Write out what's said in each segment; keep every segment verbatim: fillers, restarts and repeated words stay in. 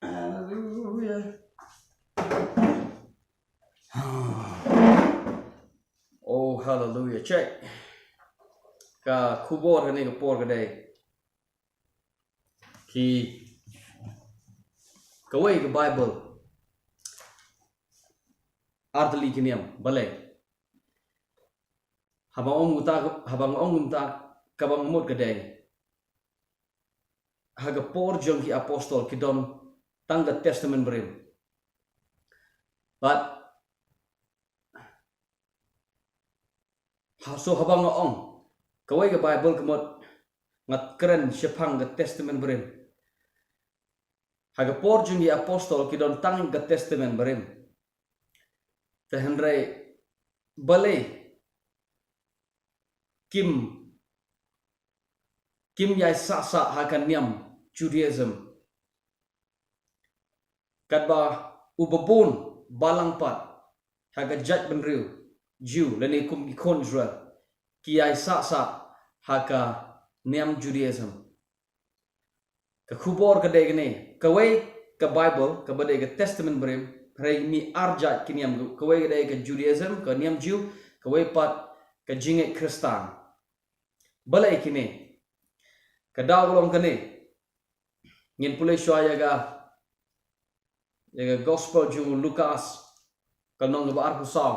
Hallelujah. Oh, hallelujah. Check. Ka khubor kane ka por ka dei. Ki kawei ka Bible. Artylli ki niam, balei. Haba ong uta, haba nga ong uta, kaba nga mut ka dei. Ha ka por jong ki apostol ki don tang ka Testament Barim. But ha, so haba nga ong kawei ka Bible ka mut nga kren shaphang ka Testament Barim. Ha ka por jong ki apostol ki don tang ka Testament Barim. Te hynrei balei kim, kim ïai sah sah ha ka niam Judaism. Katba u babun balang pat ha ka jaitbynriew Jew lane kum ki khun Israel ki ïai sah sah ha ka niam Judaism. Ka khubor ka dei kane, kawei ka Bible kaba dei ka Testament Barim, hynrei mih ar jait ki niam, kawei ka dei ka Judaism, ka niam Jew, kawei pat ka jingngeit Khristan. Balei kine? Ka daw ka long kane. Ngin pule shuwa ïa ka, ïa ka Gospel jong u Lukas, ka lynnong kaba arphew saw.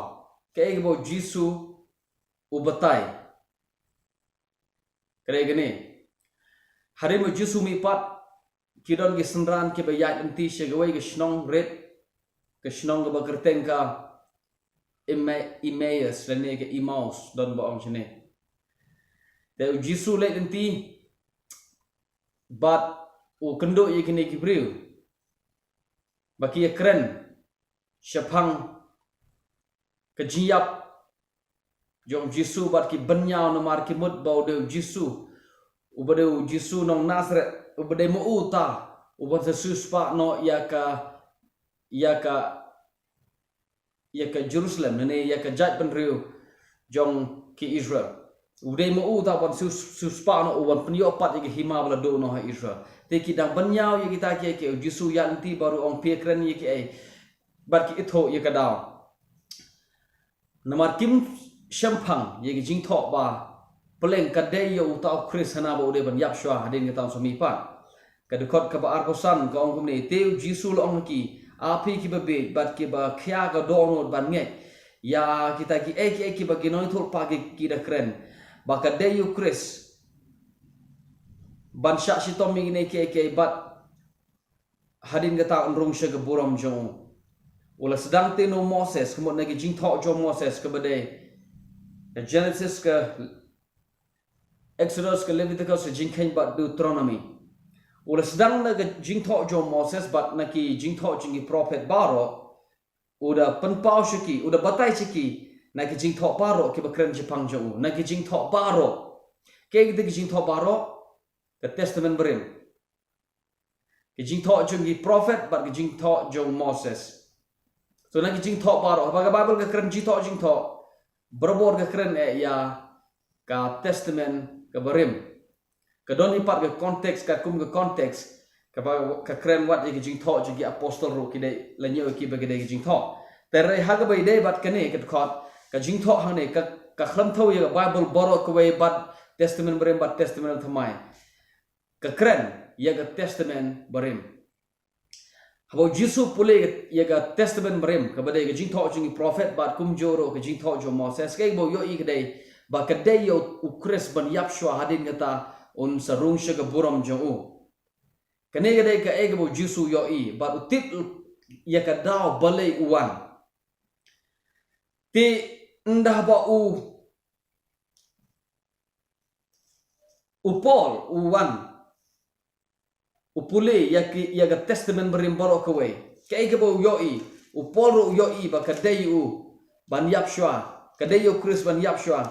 Kaei kaba u Jisu u batai. Ka dei kane. Hadien ba u Jisu mih pat, ki don ki synran kiba ïaid lynti sha kawei ka shnong rit, ka shnong kaba kyrteng ka Emma-, Emmaus, lane ka Emmaus, don ba ong shane. Te u Jisu u leit lynti bad u kynduh ïa kine ki briew ba ki ïakren shaphang ka jingïap jong u Jisu bad ki bynñiaw namar ki mut ba u dei u Jisu, uba dei u Jisu nong Nasareth, uba dei ma u uta uban sa siewspah noh ïa ka, ïa ka, ïa ka Jerusalem, lane ïa ka jaitbynriew jong ki Israel. U dei ma u uta uban siew, siewspah noh, uban pynïoh pat ïa ka hima ba la duh noh ha Israel. Te ki dang bynñiaw ïa kita kiei kiei, u Jisu u ïaid lynti bad u ong, phi ïakren ïa kiei bad ki ithuh ïa ka daw. Namar kim shemphang ïa ki jingthoh ba pylleng ka dei ïa uta u Khrist hana ba u dei ban ïap shuwa hadien kata un sa mih pat. Ka dkhot kaba arphew san ka ong kumne, te u Jisu u la ong ha ki, a phi kiba bieit bad kiba khia ka dohnud ban ngeit ïa kita kiei kiei kiba ki nongïathuhlypa ki, ki da kren ba ka dei ïa u Khrist ban shah shitom ïa kine kiei kiei bad hadien kata un rung sha ka burom jong u. U la sdang te na u Moses, ka mut na ki jingthoh jong u Moses kaba dei ka Genesis, ka Exodus, ka Leviticus, ka Jingkheiñ bad Deuteronomy. U la sdang na ka jingthoh jong u Moses bad na ki jingthoh jong ki prophet baroh, u da pynpaw sha ki, u da batai sha ki na ki jingthoh baroh kiba kren shaphang jong u, na ki jingthoh baroh. Kaei kita ki jingthoh baroh? Ka Testament Barim. Ki jingthoh jong ki prophet bad ki jingthoh jong u Moses. So na ki jingthoh baroh, haba ka Bible ka kren jingthoh, jingthoh, barabor ka kren eh ïa ka Testament kaba Rim. Ka don hi pat ka context, katkum ka context kaba ka kren wat ïa ki jingthoh jong ki apostol ruh, ki dei lane ïa kiba ki dei ki jingthoh. Te hynrei ha kaba ïadei bad kane ka dkhot, ka jingthoh hangne ka, ka khlem thew ïa ka Bible baroh kawei bad Testament Barim bad Testament Thymmai. Ka kren ïa ka Testament Barim. Haba u Jisu u pule ïa ka Testament Barim, kaba dei ka jingthoh jong ki prophet bad kumjuh ruh ka jingthoh jong u Moses, kaei kaba u ïohi ka dei ba ka dei ïa u Khrist ban ïap shuwa, hadien kata un sa rung sha ka burom jong u. Kane ka dei kaei kaba u Jisu u ïohi bad u tip ïa ka daw balei u wan. Te ynda ba u U Paul u wan, u pule ïa ki, ïa ka Testament Barim baroh kawei. Kaei kaba u ïohi? U Paul ruh u ïohi ba ka dei u ban ïap shuwa, ka dei u Khrist ban ïap shuwa.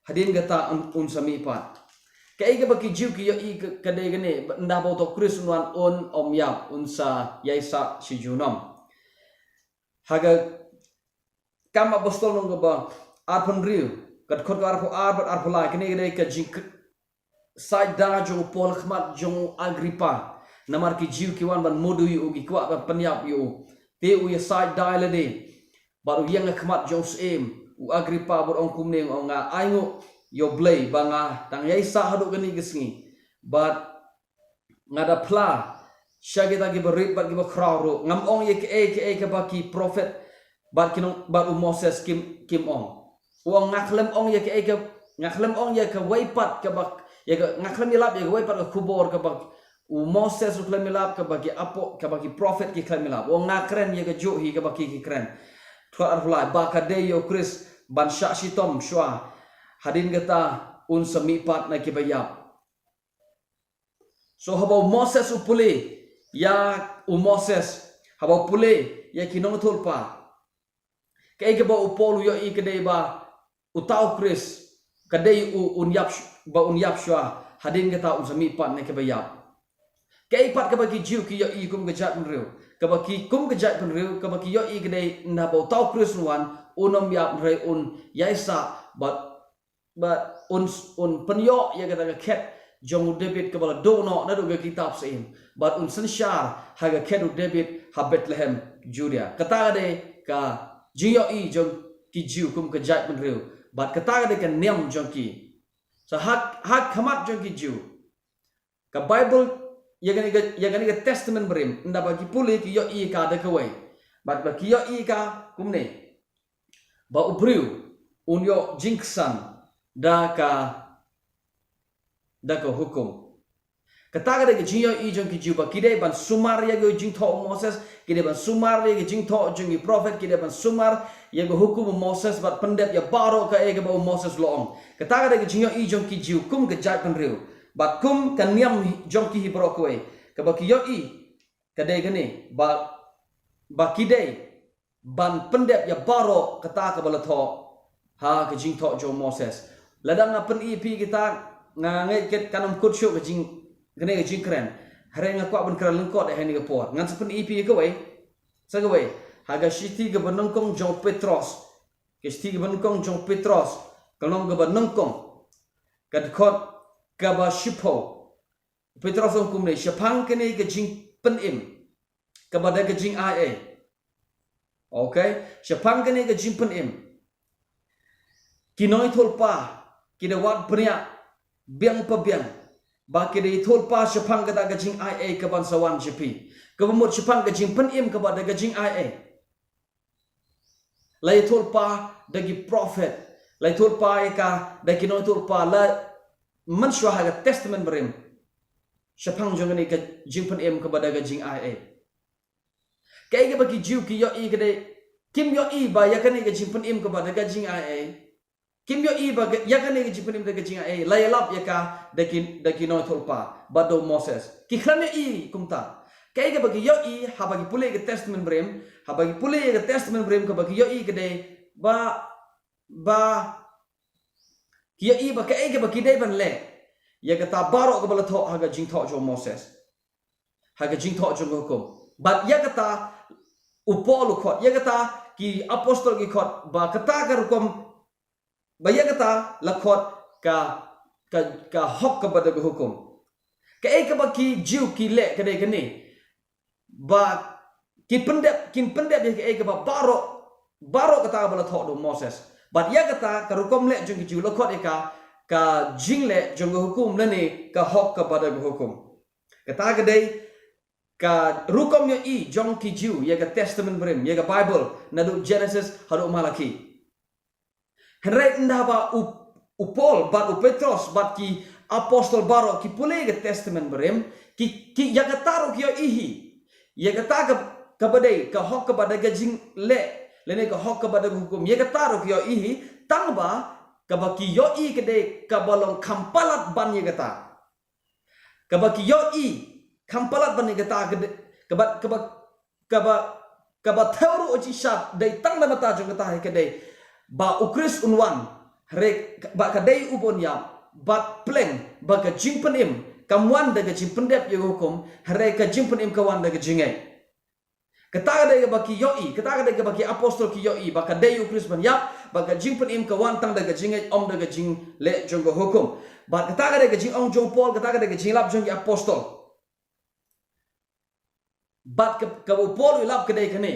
Hadien kata un, un sa mih pat. Kaei kaba ki Jiw ki ïohi ka, ka dei kane, ba ynda ba uta u Khrist un wan un ym ïap, un sa ïai sah shi junom. Ha ka Kam Apostol lynnong kaba arphew hynriew, ka dkhot ka arphew ar bad arphew lai, kane ka dei ka jing, said da jong u Paul ha khmat jong u Agrippa. Namar ki Jiw ki wan ban mudui ïa u, ki kwah ban pynïap ïa u. Te u ïa said da lade. Bad u ïeng ha khmat jong u syiem, u Agrippa bad ong kumne, ong, nga ainguh ïa U Blei ba nga dang ïai sah haduh kane ka sngi. Bad nga da phla sha kita kiba rit bad kiba khraw ruh. Ngam ong ïa kaei kaei kaba ki prophet bad ki nong, bad u Moses kim, kim ong. U ong, nga khlem ong ïa kaei ka, nga khlem ong ïa kawei pat kaba, ïa ka, nga khlem ïalap ïa kawei pat ka khubor kaba u Moses u khlem ïalap, kaba ki apo, kaba ki prophet ki khlem ïalap. U ong, nga kren ïa kajuh hi kaba ki, ki kren. Dkhot arphew lai, ba ka dei ïa u Khrist ban shah shitom shuwa, hadien kata un sa mihpat na kiba ïap. So haba u Moses u pule ïa, u Moses haba u pule ïa ki nongïathuhlypa, kaei kaba u Paul u ïohi ka dei ba uta u Khrist ka dei u, un ïap sh-, ba un ïap shuwa, hadien kata un sa mihpat na kiba ïap. Kaei pat kaba ki Jiw ki ïohi kum ka jaitbynriew? Kaba ki, kum ka jaitbynriew, kaba ki ïohi ka dei, naba uta u Khrist un wan, un ym ïap, hynrei un ïai sah bad, bad un, un pynïoh ïa kata ka khet jong u David kaba la duh noh naduh ka kitab syiem, bad un synshar ha ka khet u David ha Bethlehem, Judea. Kata ka dei ka jingïohi jong ki Jiw kum ka jaitbynriew, bad kata ka dei ka niam jong ki. Sa ha, ha khmat jong ki Jiw, ka Baibl, ïa kane ka, ïa kane ka Testament Barim, naba ki pule ki ïohi ka da kawei. Bad ba ki ïohi ka kumne, ba u briew un ïoh jingksan da ka, da ka hukum. Kata ka dei ka jingïohi jong ki Jiw, ba ki dei ban sumar ïa ka jingthoh u Moses, ki dei ban sumar ïa ka jingthoh jong ki prophet, ki dei ban sumar ïa ka hukum u Moses bad pyndep ïa baroh kaei kaba u Moses u la ong. Kata ka dei ka jingïohi jong ki Jiw kum ka jaitbynriew, bad kum ka niam jong ki hi baroh kawei. Kaba ki ïohi ka dei kane, ba, ba ki dei ban pyndep ïa baroh kata kaba la thoh ha ka jingthoh jong u Moses. Lada nga pyni ïa phi kita, nga ngeit kat kan ym kut shuh ka jing, kane ka jingkren. Hynrei nga kwah ban kren lyngkot ha kane ka por. Ngan sa pyni ïa phi kawei, sa kawei. Ha ka shithi kaba nyngkong jong u Petros. Ka shithi kaba nyngkong jong u Petros, ka lynnong kaba nyngkong, ka dkhot kaba shiphew. U Petros u ong kumne, shaphang kane ka jingpynim kaba da ka jingai ei. Okay? Shaphang kane ka jingpynim, ki nongïathuhlypa ki da wad bniah biang pa biang ba ki da ïathuhlypa shaphang kata ka jingai ei kaban sa wan sha phi. Kaba mut shaphang ka jingpynim kaba da ka jingai ei. La ïathuhlypa da ki prophet, la ïathuhlypa ïa ka da ki nongïathuhlypa, la mynshuwa ha ka Testament Barim, shaphang jong kane ka jingpynim kaba da ka jingai ei. Kaei kaba ki Jiw ki ïohi ka dei, kim ïohi ba ïa kane ka jingpynim kaba da ka jingai ei, kim ïohi ba ka, ïa kane ka jingpynim da ka jingai ei, la ïalap ïa ka da ki, da ki nongïathuhlypa bad da u Moses. Ki khlem ïohi kumta. Kaei kaba ki ïohi haba ki pule ïa ka Testament Barim, haba ki pule ïa ka Testament Barim, kaba ki ïohi ka dei ba, ba ki ïohi ba kaei kaba ki dei ban leh, ïa kata baroh kaba la thoh ha ka jingthoh jong u Moses, ha ka jingthoh jong ka hukum. Bad ïa kata u Paul u khot, ïa kata ki apostol ki khot, ba kata ka rukom, ba ïa kata la khot ka, ka, ka hok kaba da ka hukum. Kaei kaba ki Jiw ki leh ka dei kane, ba ki pyndep, kin pyndep ïa kaei kaba baroh, baroh kata kaba la thoh da u Moses. Bad ïa kata ka rukom leh jong ki Jiw la khot ïa ka ka jingleh jong ka hukum lane ka hok kaba da ka hukum. Kata ka dei ka rukom ïohi jong ki Jiw ïa ka Testament Barim, ïa ka Baibl, naduh Genesis haduh Malaki. Hynrei ynda ba u, u Paul bad u Petros bad ki apostol baroh ki pule ïa ka Testament Barim, ki, ki ïa kata ruh ki ïohi hi. Ïa kata ka, kaba dei ka hok kaba da ka jingleh lane ka hok kaba da ka hukum, ïa kata ruh ki ïohi hi. Tang ba kaba ki ïohi ka dei kaba long kham palat ban ïa kata. Kaba ki ïohi kham palat ban ïa kata ka dei, kaba, kaba, kaba, kaba thew ruh u jingshad dei tang na bynta jong kata hi ka dei ba u Khrist un wan, hynrei ba ka dei u ban ïap, bad pleng ba ka jingpynim kam wan da ka jingpyndep ïa ka hukum, hynrei ka jingpynim ka wan da ka jingngeit. Kata ka dei kaba ki ïohi, kata ka dei kaba ki apostol ki ïohi, ba ka dei ïa u Khrist ban ïap, ba ka jingpynim ka wan tang da ka jingngeit, ym da ka jingleh jong ka hukum. Bad kata ka dei ka jingong jong u Paul, kata ka dei ka jingïalap jong ki apostol. Bad ka, kaba u Paul u ïalap ka dei kane.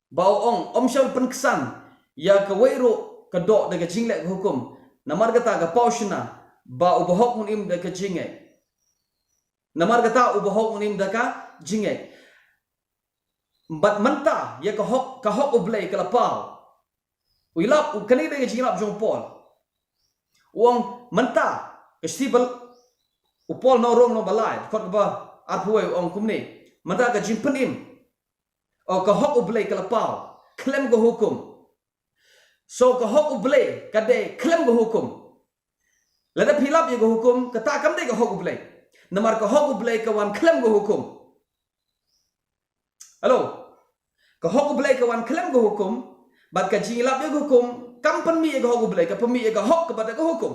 Ba u ong, ym shym pynksan ïa kawei ruh ka doh da ka jingleh ka hukum. Namar kata ka paw shynna, ba u bahok un im da ka jingngeit. Namar kata u bahok un im da ka jingngeit. Bad mynta, ïa ka hok, ka hok U Blei ka la paw. U ïalap, u kane ka dei ka jingïalap jong u Paul. U ong mynta, ka shithi ba u Paul na u Rom lynnong ba lai, dkhot kaba arphew wei u ong kumne. Mynta ka jingpynim. O ka hok U Blei ka la paw. Khlem ka hukum. So ka hok U Blei, ka dei khlem ka hukum. Lada phi ïalap ïa ka hukum, kata kam dei ka hok U Blei. Namar ka hok U Blei ka wan khlem ka hukum. Hello. Ka hok U Blei ka wan khlem ka hukum, bad ka jingïalap ïa ka hukum, kam pynmih ïa ka hok U Blei, ka pynmih ïa ka hok kaba da ka hukum.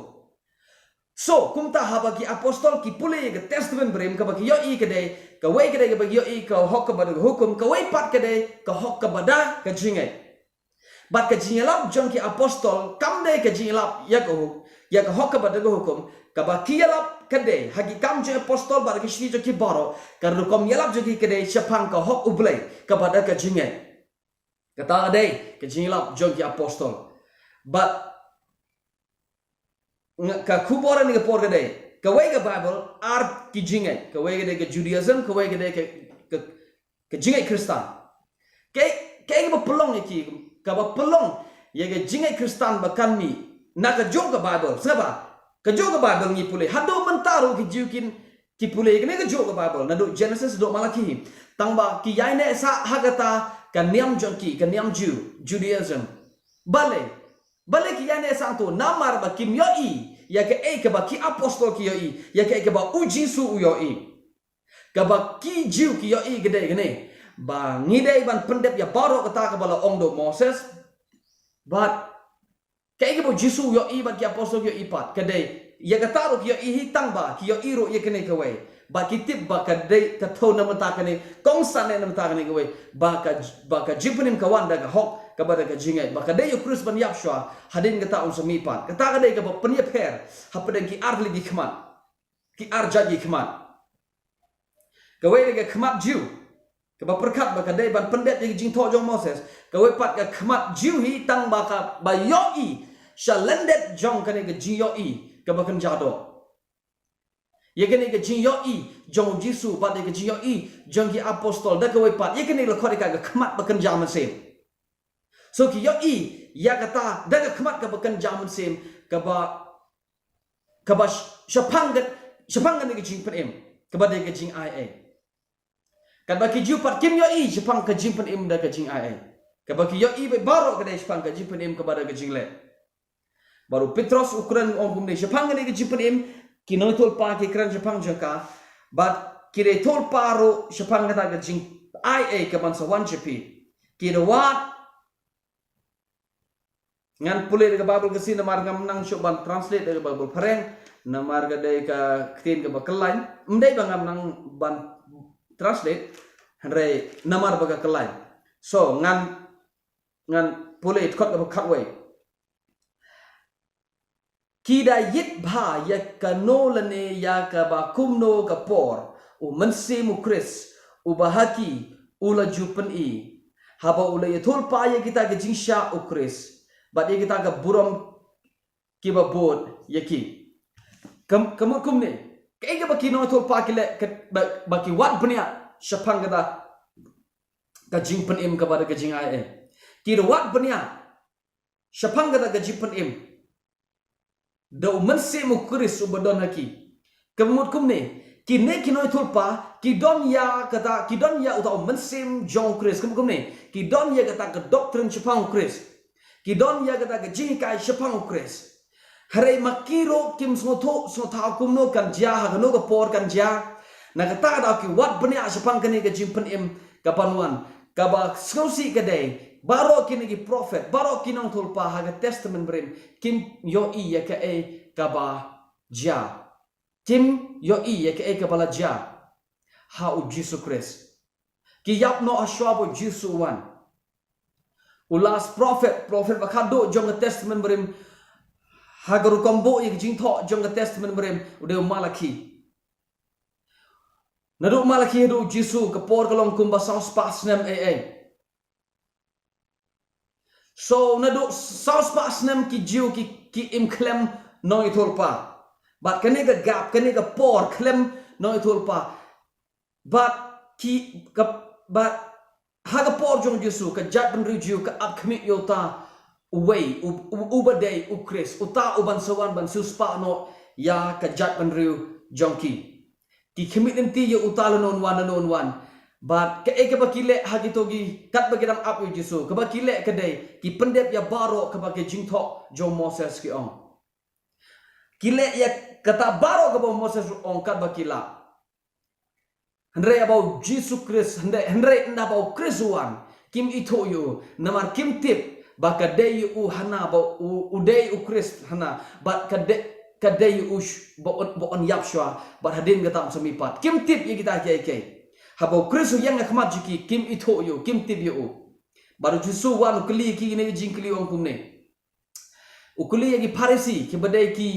So, kumta haba ki apostol ki pule ïa ka Testament Barim kaba ki ïohi ka dei, kawei ka dei kaba ki ïohi ka hok kaba da ka hukum, kawei pat ka dei ka hok kaba da ka jingngeit. Bad ka jingïalap jong ki apostol, kam dei ka jingïalap ïa ka hok, ïa ka hok kaba da ka hukum, kaba ki ïalap ka dei, ha ki Kam jong ki Apostol bad ki shithi jong ki baroh, ka rukom ïalap jong ki ka dei shaphang ka hok U Blei, kaba da ka jingngeit. Kata ka dei, ka jingïalap jong ki apostol. Bad nga, ka khubor ha kane ka por ka dei, kawei ka Baibl, ar ki jingngeit, kawei ka dei ka Judaism, kawei ka dei ka, ka, ka jingngeit Khristan. Kaei, kaei kaba pynlong ïa ki, kaba pynlong ïa ka jingngeit Khristan ba kan mih na kajuh ka Baibl, sngap ba, kajuh ka Baibl ngi pule, haduh mynta ruh ki Jiw kin, ki pule ïa kane kajuh ka Baibl, naduh Genesis haduh Malaki. Tang ba ki ïaineh sah ha kata ka niam jong ki, ka niam Jiw, Judaism. Balei, balei ki ïaineh sah hangto, namar ba kim ïohi ïa kaei kaba ki apostol ki ïohi, ïa kaei kaba U Jisu u ïohi. Kaba ki Jiw ki ïohi ka dei kane, ba ngi dei ban pyndep ïa baroh kata kaba la ong da u Moses. Bad kaei kaba U Jisu u ïohi bad ki apostol ki ïohi pat, ka dei, ïa kata ruh ki ïohi hi tang ba ki ïohi ruh ïa kane kawei. Bad ki tip ba ka dei ka thew na bynta kane, kongsan na bynta kane kawei, ba ka, ba ka jingpynim ka wan da ka hok kaba da ka jingngeit, ba ka dei ïa U Khrist ban ïap shuwa, hadien kata un sa mih pat. Kata ka dei kaba pynïapher hapdeng ki ar tylli ki khmat, ki ar jait ki khmat. Kawei dei ka khmat Jiw, kaba pyrkhat ba ka dei ban pyndep ïa ki jingthoh jong u Moses. Kawei pat ka khmat Jiw hi tang ba kaba ïohi sha lyndet jong kane ka jingïohi kaba kynja doh. Ïa kane ka jingïohi jong U Jisu bad ïa ka jingïohi jong ki apostol, da kawei pat ïa kane la khot ïa ka ka khmat ba kynja mynsiem. So ki ïohi ïa kata da ka khmat kaba kynja mynsiem, kaba, kaba sh-, shaphang ka, shaphang kane ka jingpynim kaba dei ka jingai ei. Katba ki Jiw pat kim ïohi shaphang ka jingpynim da ka jingai ei. Kaba ki ïohi ba baroh ka dei shaphang ka jingpynim kaba da ka jingleh. Bad u Petros u kren u ong kumne, shaphang kane ka jingpynim, ki nongïathuhlypa ki kren shaphang jong ka, bad ki nongïathuhlypa ruh shaphang kata ka jingai ei kaban sa wan sha phi. Ki da wad, ngan pule da ka Baibl Khasi namar ngam nang shuh ban translate da ka Baibl Phareng, namar ka dei ka ktien kaba kyllain, ym dei ba ngam nang ban translate, hynrei namar ba ka kyllain. So, ngan, ngan pule dkhot kaba khatwei. Ki da ïit bha ïa kano lane ïa kaba kumno ka por, u Mynsiem u Khrist, uba ha ki, u la ju pyni. Haba u la ïathuhlypa ïa kita ki jingshah u Khrist, bad ïa kita ka burom kiba bud ïa ki. Kam, ka mut kumne, kaei kaba ki nongïathuhlypa ki leh, ka, ba, ba ki wad bniah shaphang kata ka jingpynim kaba da ka jingai ei. Ki da wad bniah shaphang kata ka jingpynim da u Mynsiem u Khrist uba don ha ki. Ka mut kumne, kine ki nongïathuhlypa, ki don ïa kata, ki don ïa uta u Mynsiem jong u Khrist. Ka mut kumne, ki don ïa kata ka doctrine shaphang u Khrist. Ki don ïa kata ka jinghikai shaphang u Khrist. Hynrei ma ki ruh kim sngewthuh, sngewthuh kumno kan jia ha kano ka por kan jia. Na kata ka daw ki wad bniah shaphang kane ka jingpynim kaban wan. Kaba sngewsih ka dei, baroh kine ki prophet, baroh ki nongïathuhlypa ha ka Testament Barim, kim ïohi ïa kaei kaba jia. Kim ïohi ïa kaei kaba la jia ha u Jisu Khrist. Ki ïap noh hashwa ba u Jisu u wan. U last prophet, prophet ba khadduh jong ka Testament Barim, ha ka rukom buh ïa ka jingthoh jong ka Testament Barim, u dei u Malaki. Naduh Malaki haduh u Jisu, ka por ka long kumba saw spah snem ei ei. So, naduh saw spah snem ki Jiw ki, ki im khlem nongïathuhlypa. Bad kane ka gap, kane ka por khlem nongïathuhlypa. Bad ki, ka, bad ha ka por jong u Jisu, ka jaitbynriew Jiw ka ap khmih ïa uta uwei, u, u, uba dei u Khrist, uta uban sa wan ban siewspah noh ïa ka jaitbynriew jong ki. Ki khmih lynti ïa uta lano un wan, lano un wan. Bad kaei kaba ki leh ha kito ki, katba ki dang ap ïa u Jisu, kaba ki leh ka dei, ki pyndep ïa baroh kaba ka jingthoh jong u Moses ki ong. Ki leh ïa kata baroh kaba u Moses u ong katba ki lah. Hynrei haba u Jisu Khrist, hynrei, hynrei ynda ba u Khrist u wan, kim ithuh ïa u, namar kim tip ba ka dei ïa u hana ba u, u dei u Khrist hana, bad ka dei, ka dei ïa u sh-, ba un, ba un ïap shuwa, bad hadien kata un sa mihpat. Kim tip ïa kita kiei kiei. Haba u Khrist u ïeng ha khmat jong ki, kim ithuh ïa u, kim tip ïa u. Bad u Jisu u wan u kylli ïa ki kine ki jingkylli u ong kumne. U kylli ïa ki Pharisi, kiba dei ki,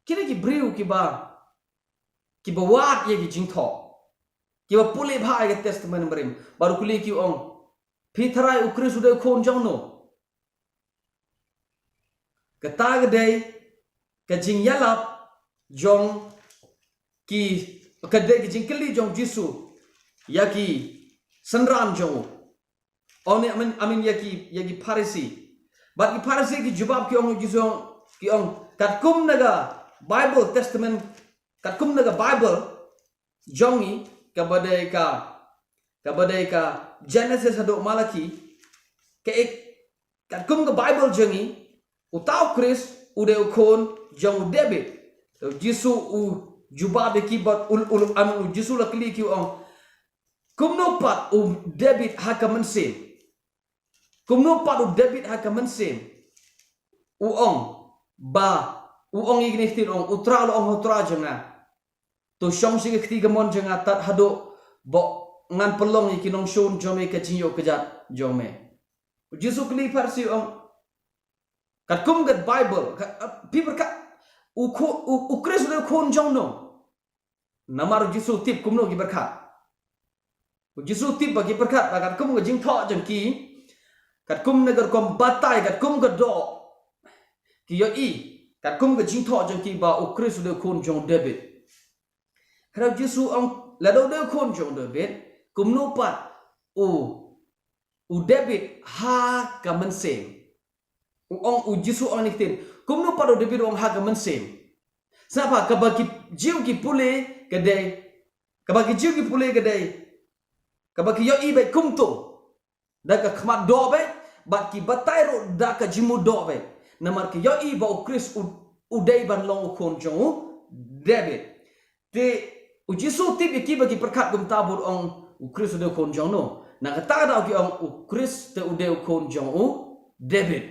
kine ki briew kiba, kiba wad ïa ki jingthoh, kiba pule bha ïa ka Testament Barim. Bad u kylli ïa ki u ong, phi tharai u Khrist u dei u khun jong no? Kata ka dei ka jingïalap jong ki, ka dei ka jingkylli jong u Jisu ïa ki synran jong u. Ong ne, I mean, I mean, ïa ki, ïa ki Pharisi. Bad ki Pharisi ki jubab ki ong, ki ong, ki ong, katkum na ka Bible Testament, katkum na ka Bible jong ngi, kaba dei ka, kaba dei ka Genesis haduh Malaki, ka ek, katkum ka Bible jong ngi, uta u Khrist u dei u khun jong u David. Te u Jisu u jubab ïa ki bad u, u, I mean, u Jisu la kylli ki u ong, kumno pat u David ha ka mynsiem? Kumno pat u David ha ka mynsiem u ong ba, u ong ïa kine ki ktien, u ong, U Trai u la ong ha U Trai jong nga, to shong sha ka kti kamon jong nga tad haduh ba ngan pynlong ïa ki nongshun jong me ka jingïoh kjat jong me. U Jisu kylli Pharisi u ong, katkum ka Bible, ka, phi pyrkhat u khu-, u, u Khrist u dei u khun jong no? Namar u Jisu u tip kumno ki pyrkhat. U Jisu u tip ba ki pyrkhat ba katkum ka jingthoh jong ki, katkum na ka rukom batai, katkum ka doh, ki ïohi katkum ka jingthoh jong ki ba u Khrist u dei u khun jong u David. Hynrei u Jisu u ong, lada u dei u khun jong u David, kumno pat u, u David ha ka mynsiem? U ong, u Jisu u ong ïa kine ki ktien, kumno pat u David u ong ha ka mynsiem? Sngap bha, kaba ki Jiw ki pule ka dei, kaba ki Jiw ki pule ka dei, kaba ki ïohi beit kumto da ka khmat doh beit, bad ki batai ruh da ka jingmut doh beit. Namar ki ïohi ba u Khrist u, u dei ban long u khun jong u David. Te u Jisu u tip ïa ki ba ki pyrkhat kumta bad u ong, u Khrist u dei u khun jong no? Na kata ka daw ki ong, u Khrist te u dei u khun jong u David.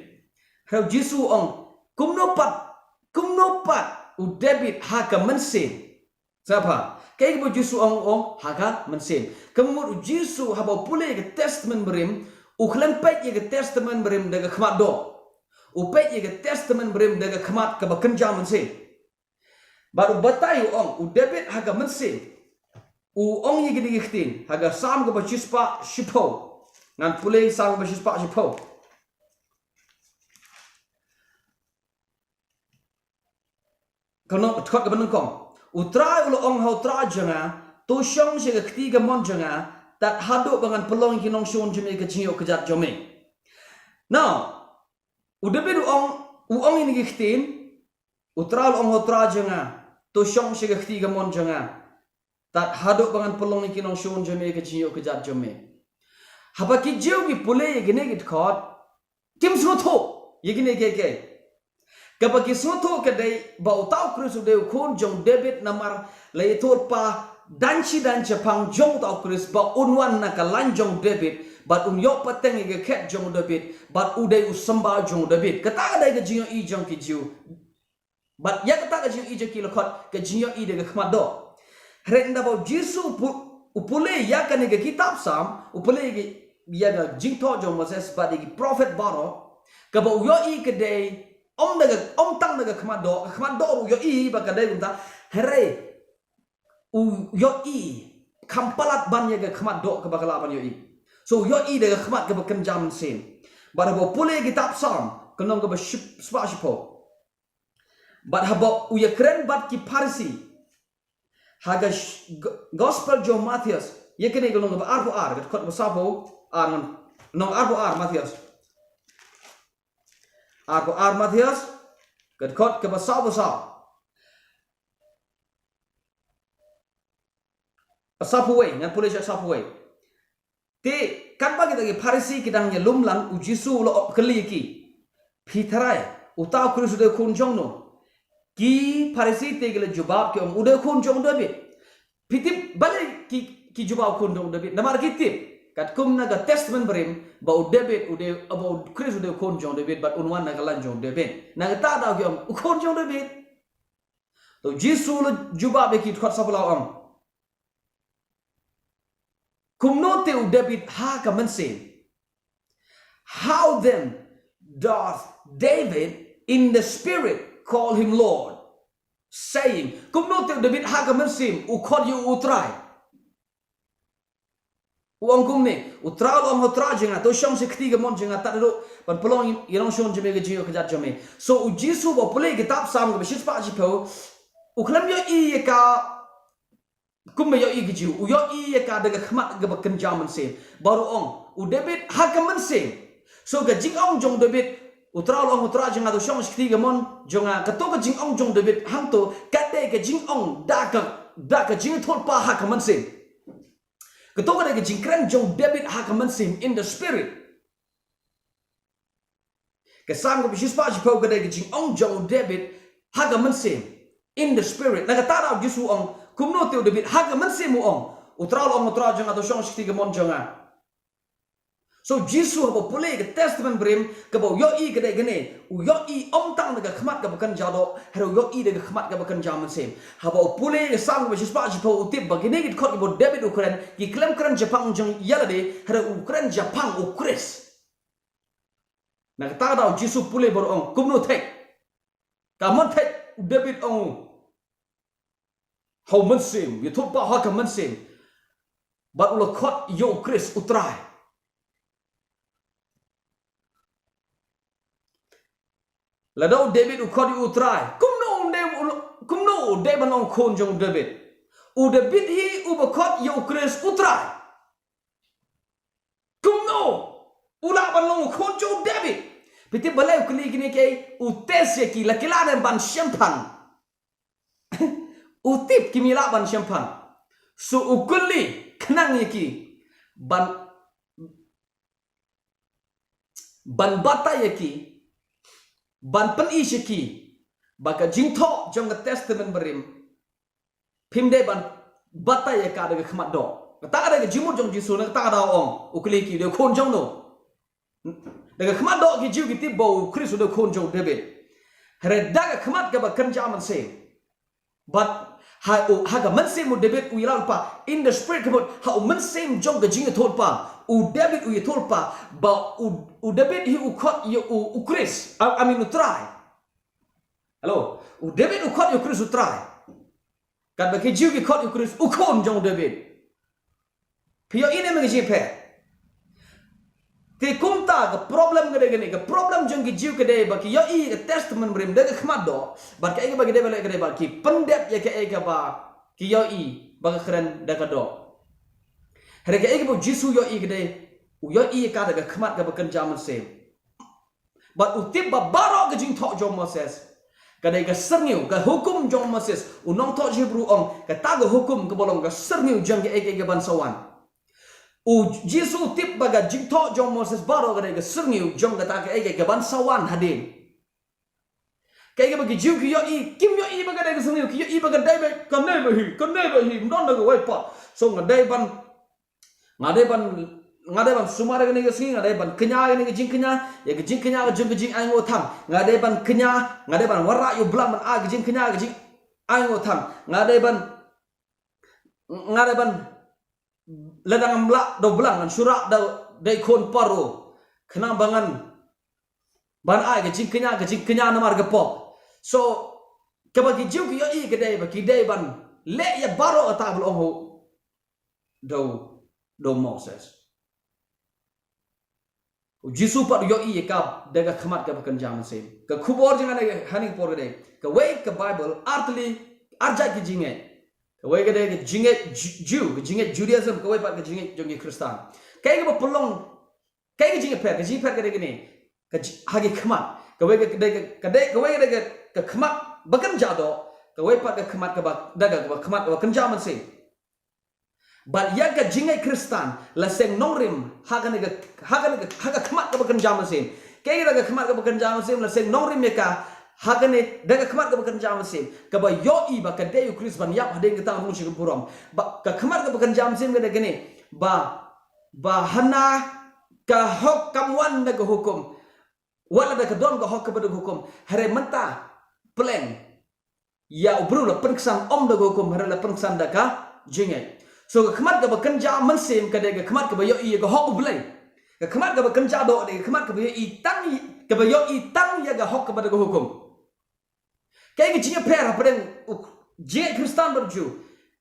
Hynrei u Jisu u ong, kumno pat, kumno pat u David ha ka mynsiem? Sngap bha, kaei kaba u Jisu u ong, u ong ha ka mynsiem. Ka mut u Jisu haba u pule ïa ka Testament Barim, u khlem peit ïa ka Testament Barim da ka khmat doh. U peit ïa ka Testament Barim da ka khmat kaba kynja mynsiem. Bad u batai u ong, u David ha ka mynsiem u ong ïa kine ki ktien, ha ka Salm kaba shispah shiphew. Ngan pule Salm kaba shispah shiphew. Ka nong, dkhot kaba nyngkong. U Trai u la ong ha U Trai jong nga, to shong sha ka kti kamon jong nga, tad haduh ba ngan pynlong ïa ki nongshun jong me ka jingïoh kjat jong me. Now, u David u ong, u ong ïa kine ki ktien, U Trai u la ong ha U Trai jong nga, to shong sha ka kti kamon jong nga, tad haduh ba ngan pynlong ïa ki nongshun jong me ka jingïoh kjat jong me. Haba ki Jiw ki pule ïa kine ki dkhot, kim sngewthuh ïa kine kiei kiei. Kaba ki sngewthuh ka dei ba uta u Khrist u dei u khun jong u David, namar la ïathuhlypa dang shi dang shaphang jong uta u Khrist ba un wan na ka lain jong u David, bad un ïoh pateng ïa ka khet jong u David, bad u dei u symbai jong u David. Kata ka dei ka jingïohi jong ki Jiw. Bad ïa kata ka jingïohi jong ki la khot ka jingïohi da ka khmat doh. Hynrei ynda ba u Jisu u pu-, u pule ïa kane ka kitab Salm, u pule ïa ka jingthoh jong Moses bad ïa ki prophet baroh, kaba u ïohi ka dei, ym da ka, ym tang da ka khmat doh, ka khmat doh u ïohi ba ka dei kumta, hynrei u ïohi kham palat ban ïa ka khmat doh kaba ka lah ban ïohi. So u ïohi da ka khmat kaba kynja mynsiem. Bad haba u pule kitab Salm, ka lynnong kaba ship-, spah shiphew. Bad haba u ïakren bad ki Pharisi, ha ka sh-, g-, gospel jong Mathaios, ïa kane ka lynnong kaba arphew ar, ka dkhot ba sawphew ar ngan, lynnong arphew ar Mathaios. Arphew ar Mathaios, ka dkhot kaba sawphew saw. Sawphew wei, ngan pule sha sawphew wei. Te, katba kita ki Pharisi ki dang ïalum lang, u Jisu u la ong kylli ïa ki. Phi tharai, uta u Khrist u dei u khun jong no? Ki Pharisi te ki la jubab ki ong u dei u khun jong u David. Phi tip balei ki, ki jubab u khun jong u David? Namar ki tip, katkum na ka Testament Barim, ba u David, u dei, ba u Khrist u dei u khun jong u David, bad un wan na ka line jong u David. Na kata ka daw ki ong, u khun jong u David. To u Jisu u la jubab ïa ki dkhot sawphew lai u ong. Kumno te u David ha ka mynsiem? How then doth David in the spirit call him Lord, saying, kumno te u David ha ka mynsiem u khot ïa u Trai? U ong kumne, u Trai u ong, u Trai jong nga, to shong sha kti kamon jong nga, tad haduh ban pynlong ïa i nongshun jong me ka jingïoh kjat jong me. So u Jisu ba pule kitab Salm kaba shispah shiphew, u khlem ïohi ïa ka kumba ïohi ki Jiw, u ïohi ïa ka da ka khmat kaba kynja mynsiem. Bad u ong, u David ha ka mynsiem. So ka jingong jong u David, u Trai u ong, u Trai jong nga, to shong sha kti kamon jong nga, kato ka jingong jong u David hangto ka dei ka jingong da ka, da ka jingïathuhlypa ha ka mynsiem. Kato ka dei ka jingkren jong u David ha ka mynsiem, in the spirit. Ka Salm kaba shispah shiphew ka dei ka jingong jong u David ha ka mynsiem, in the spirit. Na kata ka daw u Jisu u ong, kumno te u David ha ka mynsiem u ong, u Trai u ong, u Trai jong nga, to shong sha kti kamon jong nga. So u Jisu haba u pule ka Testament Barim, kaba u ïohi ka dei kane, u ïohi ym tang da ka khmat kaba kynja doh, hynrei u ïohi da ka khmat kaba kynja mynsiem. Haba u pule ka Salm kaba shispah shiphew u tip ba kine ki dkhot kiba u David u kren, ki khlem kren shaphang jong ïalade, hynrei u kren shaphang u Khrist. Na kata ka daw u Jisu u pule bad u ong, kumno thait? Ka mon thait u David ong u ha u mynsiem, ïathuhlypa ha ka mynsiem. Bad u la khot ïa u Khrist u Trai. Lada u David u khot ïa u Trai, kumno u dei, kumno u dei ban long khun jong u David? U David hi uba khot ïa u Khrist u Trai. Kumno u lah ban long u khun jong u David? Phi tip balei u kylli kine kiei? U test ïa ki, la ki lah ne ban shemphang. U tip kim lah ban shemphang. So u kylli khnang ïa ki ban, ban batai ïa ki, ban pyni sha ki ba ka jingthoh jong ka Testament Barim phim dei ban batai ïa ka da ka khmat doh. Kata ka dei ka jingmut jong u Jisu, na kata ka daw u ong, u kylli ki, u dei u khun jong no? Da ka khmat doh ki Jiw ki tip ba u Khrist u dei u khun jong u David. Hynrei da ka khmat kaba kynja mynsiem. Bad ha u, ha ka mynsiem u David u ïalap lypa, in the spirit, ka mut ha u mynsiem jong ka jingïathuhlypa, u David u ïathuhlypa ba u, u David hi u khot ïa u, u Khrist, I, I mean u Trai. Hello, u David u khot ïa u Khrist u Trai. Katba ki Jiw ki khot ïa u Khrist u khun jong u David. Phi ïohi ne em ka jingpher? Te kumta ka problem ka dei kane, ka problem jong ki Jiw ka dei ba ki ïohi ka Testament Barim da ka khmat doh, bad kaei kaba ki dei ban leh ka dei ba ki pyndep ïa kaei kaba ki ïohi ba ka kren da ka doh. Hynrei kaei kaba u Jisu u ïohi ka dei, u ïohi ïa ka da ka khmat kaba kynja mynsiem. Bad u tip ba baroh ka jingthoh jong u Moses ka dei ka syrngiew, ka hukum jong u Moses, u nongthoh Hebru u ong, kata ka hukum kaba long ka syrngiew jong kaei kaei kaban sa wan. U Jisu u tip ba ka jingthoh jong u Moses baroh ka dei ka syrngiew jong kata kaei kaei kaban sa wan hadien. Kaei kaba ki Jiw ki ïohi, kim ïohi ba ka dei ka syrngiew, ki ïohi ba ka dei ba, kane ba hi, kane ba hi, ym don da kawei pat. So nga dei ban Nga dei ban, nga dei ban sumar ïa kane ka sngi, nga dei ban kñia ïa kane ka jingkñia, ïa ka jingkñia ka jong ka jingainguh thang. Nga dei ban kñia, nga dei ban wanrah ïa u Blei ban ai ka jingkñia ka jingainguh thang. Nga dei ban, nga dei ban, lada ngam lah da u Blei ngan shu rah da, da i khun Paro. Khnang ba ngan, ban ai ka jingkñia, ka jingkñia namar ka pop. So, kaba ki Jiw ki ïohi ka dei ba ki dei ban leh ïa baroh kata ba la ong ha u, da u, da u Moses. U Jisu pat u ïohi ïa ka da ka khmat kaba kynja mynsiem. Ka khubor jong nga ha kane ka por ka dei, kawei ka Baibl ar tylli, ar jait ki jingngeit. Kawei ka dei ka jingngeit Ju-, Jiw, ka jingngeit Judaism, kawei pat ka jingngeit jong ki Khristan. Kaei kaba pynlong, kaei ka jingïapher, ka jingïapher ka dei kane. Ka ji-, ha ki khmat. Kawei ka dei ka, ka dei, kawei ka dei ka, ka khmat ba kynja doh, kawei pat ka khmat kaba, da ka, kaba khmat kaba kynja mynsiem. Bad ïa ka jingngeit Khristan la seng nongrim ha kane ka, ha kane ka, ha ka khmat kaba kynja mynsiem. Kaei da ka khmat kaba kynja mynsiem la seng nongrim ïa ka ha kane da ka khmat kaba kynja mynsiem. Kaba ïohi ba ka dei u Khrist ban ïap hadien kata rung sha ka burom. Ba ka khmat kaba kynja mynsiem ka dei kane. Ba, ba hana ka hok kam wan da ka hukum. Wat la da ka don ka hok kaba da ka hukum. Hynrei mynta pleng ïa u briew la pynksan ym da ka hukum, hynrei la pynksan da ka jingngeit. So ka khmat kaba kynja mynsiem ka dei ka khmat kaba ïohi ïa ka hok U Blei. Ka khmat kaba kynja doh ka dei ka khmat kaba ïohi tang, kaba ïohi tang ïa ka hok kaba da ka hukum. Kaei ka jingïapher hapdeng u jingngeit Khristan bad u Jiw?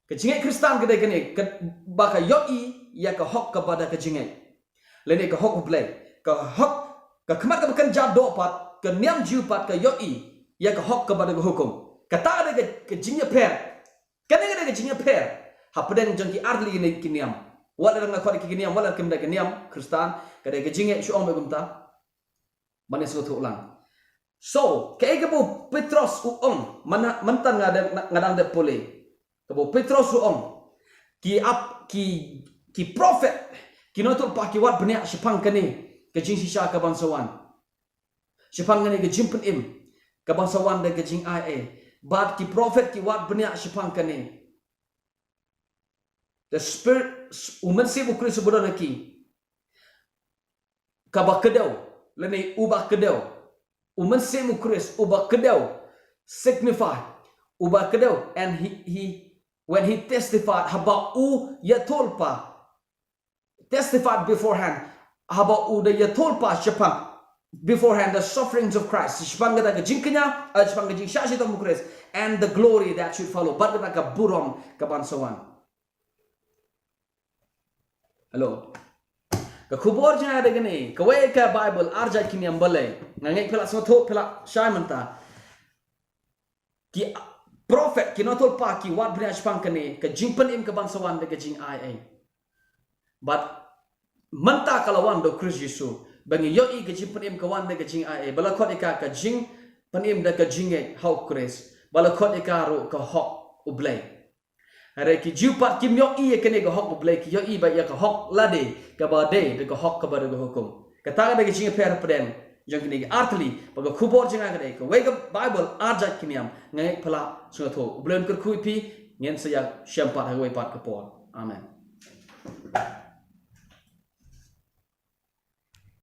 Ka jingngeit Khristan ka dei kane, ka, ba ka ïohi ïa ka hok kaba da ka jingngeit. Lane ka hok U Blei. Ka hok, ka khmat kaba kynja doh pat, ka niam Jiw pat ka ïohi ïa ka hok kaba da ka hukum. Kata ka dei ka, ka jingïapher. Kane ka dei ka jingïapher hapdeng jong ki ar tylli ki niam. Wat la nga khot ki niam, wat la kim dei ki niam Khristan, ka dei ka jingngeit, shu ong beit kumta. Ban ïa sngewthuh lang. So, kaei kaba u Petros u ong, mynta, mynta nga dang, nga dang dep pule. Kaba u Petros u ong, ki ap, ki, ki prophet, ki nongïathuhlypa ki wad bniah shaphang kane ka jingshisha kaban sa wan. Shaphang kane ka jingpynim kaban sa wan da ka jingai ei. Bad ki prophet ki wad bniah shaphang kane. The Spirit, u Mynsiem u Khrist uba don ha ki, kaba kdew, lane uba kdew. U Mynsiem u Khrist uba kdew, signify, uba kdew, and he, he, when he testified, haba u ïathuhlypa, testified beforehand, haba u da ïathuhlypa shaphang, beforehand, the sufferings of Christ, shaphang kata ka jingkñia, eh, shaphang ka jingshah shitom u Khrist, and the glory that should follow, bad kata ka burom kaban sa wan. Hello. Ka khubor jong nga ka dei kane, kawei ka Baibl ar jait ki niam balei. Nga ngeit phi la sngewthuh, phi la shai mynta. Ki prophet, ki nongïathuhlypa ki wad bniah shaphang kane ka jingpynim kaban sa wan da ka jingai ei. Bad mynta ka la wan da u Khrist Jisu. Ba ngi ïohi ka jingpynim ka wan da ka jingai ei. Ba la khot ïa ka ka jingpynim da ka jingngeit ha u Khrist. Ba la khot ïa ka ruh ka hok U Blei. Hynrei ki Jiw pat kim ïohi ïa kane ka hok U Blei, ki ïohi beit ïa ka hok lade kaba dei da ka hok kaba da ka hukum. Kata ka dei ka jingïapher hapdeng jong kine ki ar tylli, bad ka khubor jong nga ka dei, kawei ka Baibl ar jait ki niam, nga ngeit phi la sngewthuh. U Blei un kyrkhu ïa phi, ngin sa ïashem pat ha kawei pat ka por. Amen.